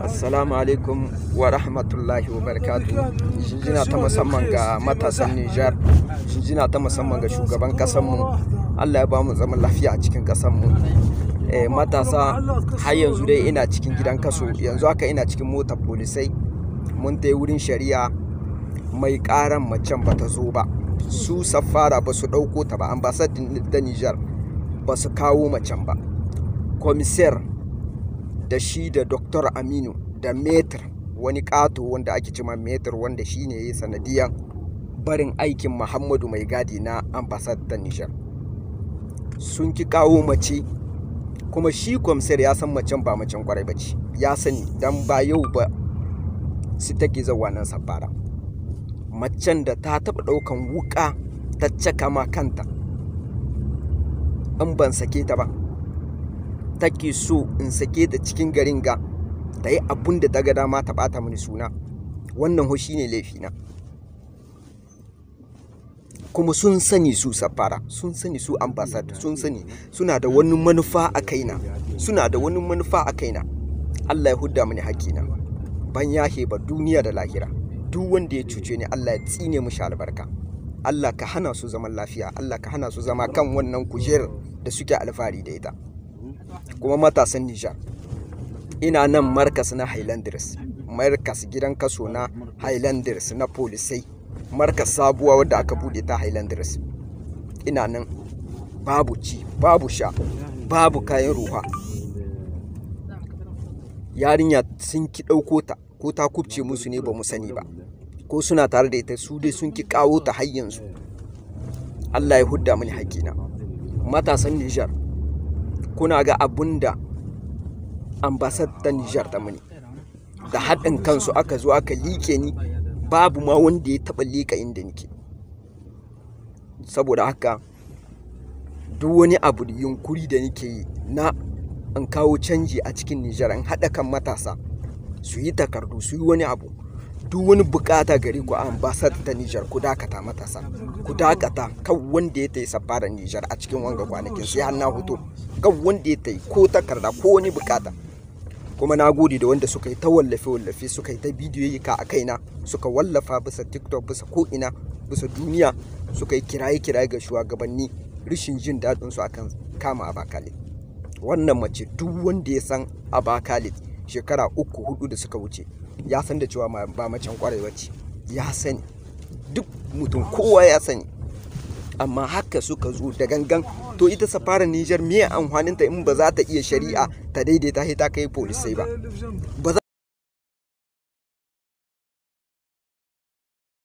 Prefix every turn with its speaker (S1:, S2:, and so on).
S1: Assalamu alaikum wa rahmatullahi wa barakatu. Jinjina ta musamman ga matasan Nijar, jinjina ta musamman ga shugaban kasanmu. Allah ya bamu zaman lafiya a cikin kasanmu. Matasa, har yanzu dai ina cikin gidan kaso, yanzu haka ina cikin motar polisai. Mun tai wurin shari'a, mai karan macen bata zo ba. Su safara ba su ɗauko ta ba, ambasadin da Nijar ba su kawo macen ba. Komisar da shi da Dr. Aminu da Metr, wani ƙato wanda ake cema Metr, wanda shi ne ya sanadiyan barin aikin Muhammadu Mai Gadi na ambasadar ta Nijar. Sun ki kawo mace, kuma shi komisar ya san macen ba macen kwarai ba ce, ya sani dan ba yau ba su take zauwa nan safara. Macen da ta taɓa ɗaukan wuƙa ta caka ma kanta in ban sake ta ba, take so in sake ta cikin garin ga ta yi abun da ta ga dama ta ɓata mini suna. Wannan ho shine laifina. Kuma sun sani su safara, sun sani su ambassador, sun sani suna da wani manufa a kaina, suna da wani manufa a kaina. Allah ya hudda mini hakkina, ban yahe ba duniya da lahira. Duk wanda ya cuce ni, Allah ya tsine mishi albarka. Allah ka hana su zaman lafiya, Allah ka hana su zama kan wannan kujerar da suke alfahari da ita. Kuma matasan Nijar, ina nan markas na Highlanders, markas gidan kaso na Highlanders na polisai, markas sabuwa wadda aka bude ta Highlanders. Ina nan babu ci, babu sha, babu kayan ruwa. Yarinya sun ki ɗauko ta, ko ta kubce musu ne ba mu sani ba, ko suna tare da ita, su dai sun ki kawo ta har yanzu. Allah ya hudda mini hakkina. Matasan Nijar, kuna ga abun da ambasadar ta Nijar ta mini. Da haɗin kansu aka zo aka liƙe ni, babu ma wanda ya taɓa liƙa inda nake. Saboda haka duk wani abu da yunkuri da nake yi na in kawo canji a cikin Nijar, in haɗa kan matasa su yi takardu, su yi wani abu, duk wani bukata gare ku a ambasadar ta Nijar, ku dakata matasa, ku dakata. Kan wanda ya tayi safarar Nijar a cikin wanga kwanakin sai har na hoto, kan wanda ya tayi ko takarda ko wani bukata. Kuma na gode da wanda suka yi ta wallafe wallafe, suka yi ta bidiyoyi ka a kaina, suka wallafa bisa TikTok, bisa ko ina bisa duniya, suka yi kiraye kiraye ga shugabanni rishin jin daɗin su akan kama Abakalit. Wannan mace, duk wanda ya san Abakalit shekara 3 4 da suka wuce, ya san da cewa ba macen kwarai bace, ya sani, duk mutum kowa ya sani. Amma haka suka zo da gangan. To ita safarar Nijar, me amfaninta in ba za ta iya shari'a ta daidaita ta kai polisai ba? Ba.